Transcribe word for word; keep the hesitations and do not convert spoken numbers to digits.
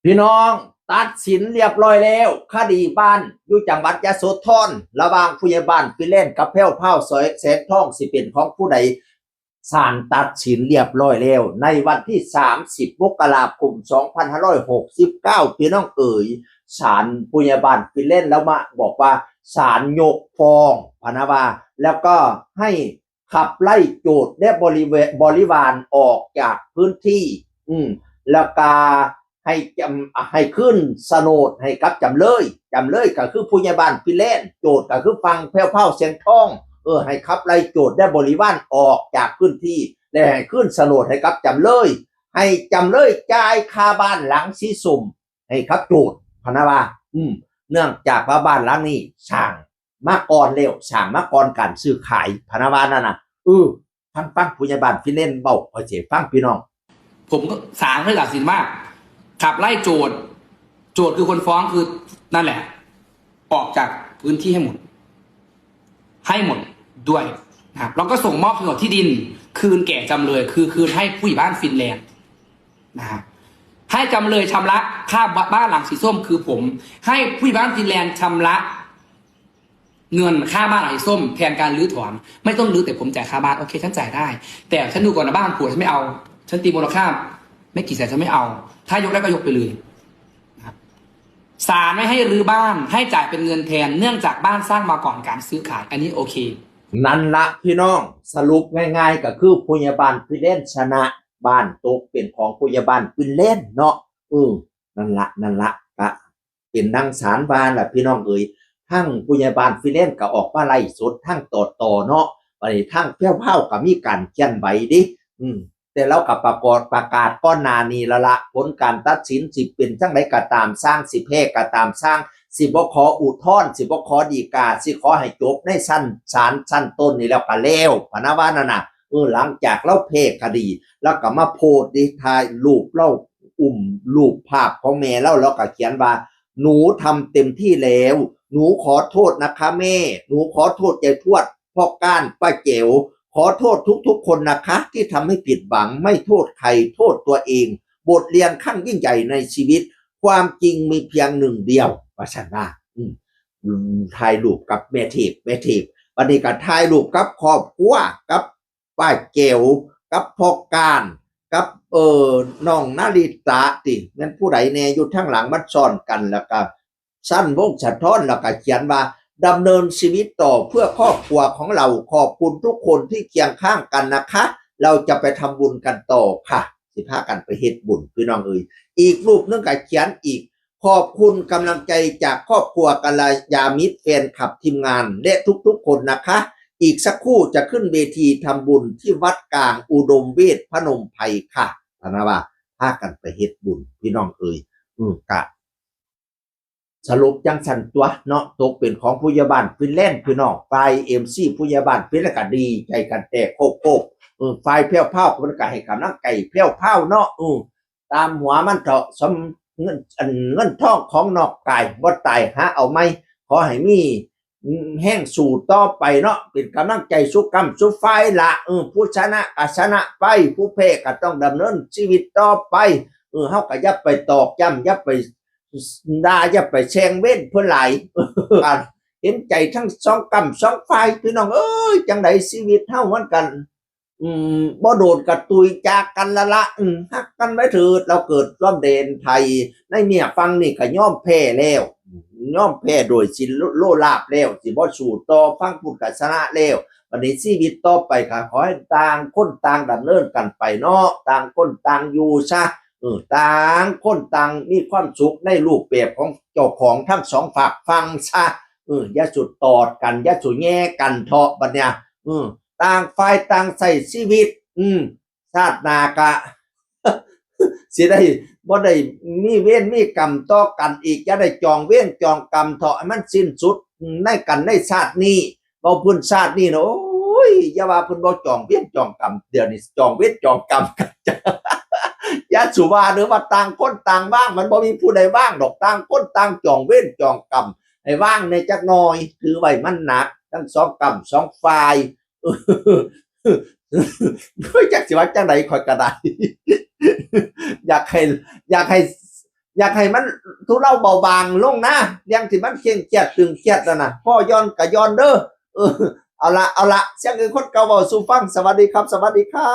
พี่น้อง ตัดสินเรียบร้อยแล้ว คดีบ้านอยู่จังหวัดยโสธร ระหว่างผู้ใหญ่บ้านฟินแลนด์กับแพรวพราวแสงทอง สิเป็นของผู้ใด ศาลตัดสินเรียบร้อยแล้ว ในวันที่สามสิบมกราคมสองพันห้าร้อยหกสิบเก้า พี่น้องเอ๋ย ศาล ผู้ใหญ่บ้านฟินแลนด์แล้วมาบอกว่า ศาลยกฟ้องพะนะว่า แล้วก็ให้ขับไล่โจทก์และบริเวณบริวารออกจากพื้นที่ อืม แล้วก็ให้จำให้คืนโฉนดให้กับจำเลย จำเลยก็คือผู้ใหญ่บ้านฟินแลนด์ โจทก์ก็คือฝั่งแพรวพราวแสงทอง เออ ให้ขับไล่โจทก์และบริวารออกจากพื้นที่ และให้คืนโฉนดให้กับจำเลย ให้จำเลยจ่ายค่าบ้านหลังสีส้มให้กับโจทก์พะนะว่า อืม เนื่องจากว่าบ้านหลังนี้สร้างมาก่อนแล้ว สร้างมาก่อนการซื้อขายพะนะว่านั่นน่ะ เออ ฟังฟังผู้ใหญ่บ้านฟินแลนด์เว้า ข้อยสิฟังพี่น้อง ผมก็ศาลให้ตัดสินว่า ขับไล่โจทก์ โจทก์คือคนฟ้องคือนั่นแหละ ออกจากพื้นที่ให้หมด ให้หมดด้วยนะครับ แล้วก็ส่งมอบโฉนดที่ดินคืนแก่จำเลย คือคืนให้ผู้ใหญ่บ้านฟินแลนด์นะครับ ให้จำเลยชำระค่าบ้านหลังสีส้มคือผม ให้ผู้ใหญ่บ้านฟินแลนด์ชำระ เงินค่าบ้านหลังสีส้มแทนการรื้อถอน ไม่ต้องรื้อแต่ผมจ่ายค่าบ้าน โอเค ฉันจ่ายได้ แต่ฉันดูก่อนนะ บ้านผัวฉันไม่เอา ฉันตีมูลค่าไม่กี่แสน ฉันไม่เอา ถ้ายกได้ก็ยกไปเลยนะครับ ศาลไม่ให้รื้อบ้าน ให้จ่ายเป็นเงินแทน เนื่องจากบ้านสร้างมาก่อนการซื้อขาย อันนี้โอเค นั่นละพี่น้อง สรุปง่ายๆ ก็คือผู้ใหญ่บ้านฟินแลนด์ชนะ บ้านตกเป็นของผู้ใหญ่บ้านฟินแลนด์เนาะ เออ นั่นละ นั่นละ ก็เป็นดังศาลว่าล่ะพี่น้องเอ๋ย ทั้งผู้ใหญ่บ้านฟินแลนด์ก็ออกมาไลฟ์สด ทั้งต่อๆ เนาะ บัดนี้ทั้งแพรวพราวก็มีการเคลื่อนไหวเด้ อืม แต่ลาวก็ประกาศ ประกาศก่อนหน้านี้แล้วละ ผลการตัดสินสิเป็นจั่งใดก็ตามซ่าง สิแพ้ก็ตามซ่าง สิบ่ขออุทธรณ์ สิบ่ขอฎีกา สิขอให้จบในชั้นศาลชั้นต้นนี่แล้วก็แล้ว พะนะว่านั่นน่ะ เออ หลังจากลาวแพ้คดี ลาวก็มาโพสต์เด้ ถ่ายรูปลาว อุ้มรูปภาพของแม่ลาว ลาวก็เขียนว่า หนูทำเต็มที่แล้ว หนูขอโทษนะคะแม่ หนูขอโทษยายทวด พ่อก้าน ป้าแจ๋ว ขอโทษทุกๆ คนนะคะ ที่ทำให้ผิดหวัง ไม่โทษใคร โทษตัวเอง บทเรียนครั้งยิ่งใหญ่ในชีวิต ความจริงมีเพียงหนึ่งเดียว ว่าซั่นว่า อืม อืม ถ่ายรูปกับแม่เทพ แม่เทพ บัดนี้ก็ถ่ายรูปกับครอบครัว กับป้าแจ๋ว กับพ่อก้าน กับ เอ่อ น้องนาริตะติ แม่นผู้ใดแน่อยู่ทางหลัง มันซ้อนกัน แล้วก็ สั้น วงศ์สะท้อน แล้วก็เขียนว่า ดำเนินชีวิตต่อเพื่อครอบครัวของเรา ขอบคุณทุกคนที่เคียงข้างกันนะคะ เราจะไปทำบุญกันต่อค่ะ สิพากันไปเฮ็ดบุญ พี่น้องเอ๋ย อีกรูปหนึ่งก็เขียนอีก ขอบคุณกำลังใจจากครอบครัวกัลยามิตร แฟนคลับ ทีมงาน และทุกๆ คนนะคะ อีกสักครู่จะขึ้นเวทีทำบุญที่วัดกลางอุดมเวชพนมไพรค่ะ พะนะว่า พากันไปเฮ็ดบุญ พี่น้องเอ๋ย อืม กะ สรุปจั่งซั่นตั๊วเนาะ ตกเป็นของผู้ใหญ่บ้านฟินแลนด์ พี่น้อง ฝ่าย เอ็มซี ผู้ใหญ่บ้านฟินแลนด์ก็ดีใจกันแตกโคกๆ เออ ฝ่ายแพรวพราวมันก็ให้กำลังใจแพรวพราวเนาะ เออ ตามหัวมันเถาะ สำ เงิน อัน เงินทองของนอกกาย บ่ตายหาเอาใหม่ ขอให้มีแฮงสู้ต่อไปเนาะ เป็นกำลังใจสู่กำสู่ฝ่ายละ เออ ผู้ชนะก็ชนะไป ผู้แพ้ก็ต้องดำเนินชีวิตต่อไป เออ เฮาก็อย่าไปตอกย้ำ อย่าไปด่า อย่าไปแช่งเว้นเพิ่นหลาย เห็นใจทั้งสองกำสองฝ่าย พี่น้องเอ้ย จั่งใดชีวิตเฮามันกัน อืม บ่โดนก็ตุยจากกันละละ อืม ฮักกันไว้เถิด เราเกิดร่วมแดนไทย ในเมียฝั่งนี่ก็ยอมแพ้แล้ว ยอมแพ้โดยสิ้นโล โลลาภแล้ว สิบ่สู้ต่อ ฝั่งพุ้นก็ชนะแล้ว บัดนี้ชีวิตต่อไปก็ขอให้ต่างคนต่างดำเนินกันไปเนาะ ต่างคนต่างอยู่ซะ เออ ต่างคนต่างมีความสุขในรูปแบบของเจ้าของทั้งสองฝากฝั่งซะ เออ อย่าสู่ตอดกัน อย่าสู่แย่กันเถาะบัดเนี่ย เออ ต่างฝ่ายต่างใช้ชีวิต อืม ชาติหน้ากะ สิได้บ่ได้มีเวรมีกรรมต่อกันอีก อย่าได้จองเวรจองกรรมเถาะ ให้มันสิ้นสุดในกันในชาตินี้ เว้าพื้นชาตินี้นะ โอ้ย อย่าว่าเพิ่นบ่จองเวรจองกรรม เดี๋ยวนี้จองเวรจองกรรมกัน อย่าสู่ว่าเด้อว่าต่างคนต่างว่าง มันบ่มีผู้ใดว่างดอก ต่างคนต่างจองเวรจองกรรม ให้ว่างแหน่จักหน่อย ถือไว้มันหนัก ทั้งสองกำสองฝ่าย เฮ้ย จักสิว่าจั่งใด ข้อยก็ได้ อยากให้ อยากให้ อยากให้มันทุเลาเบาบางลงนะ เรื่องที่มันเคร่งเครียดตึงเครียดนั่นน่ะ พ่อย่อนกะย่อนเด้อ เออ เอาละ เอาละ เสียงอื่นคนเก่าเว้าสู่ฟัง สวัสดีครับ สวัสดีครับ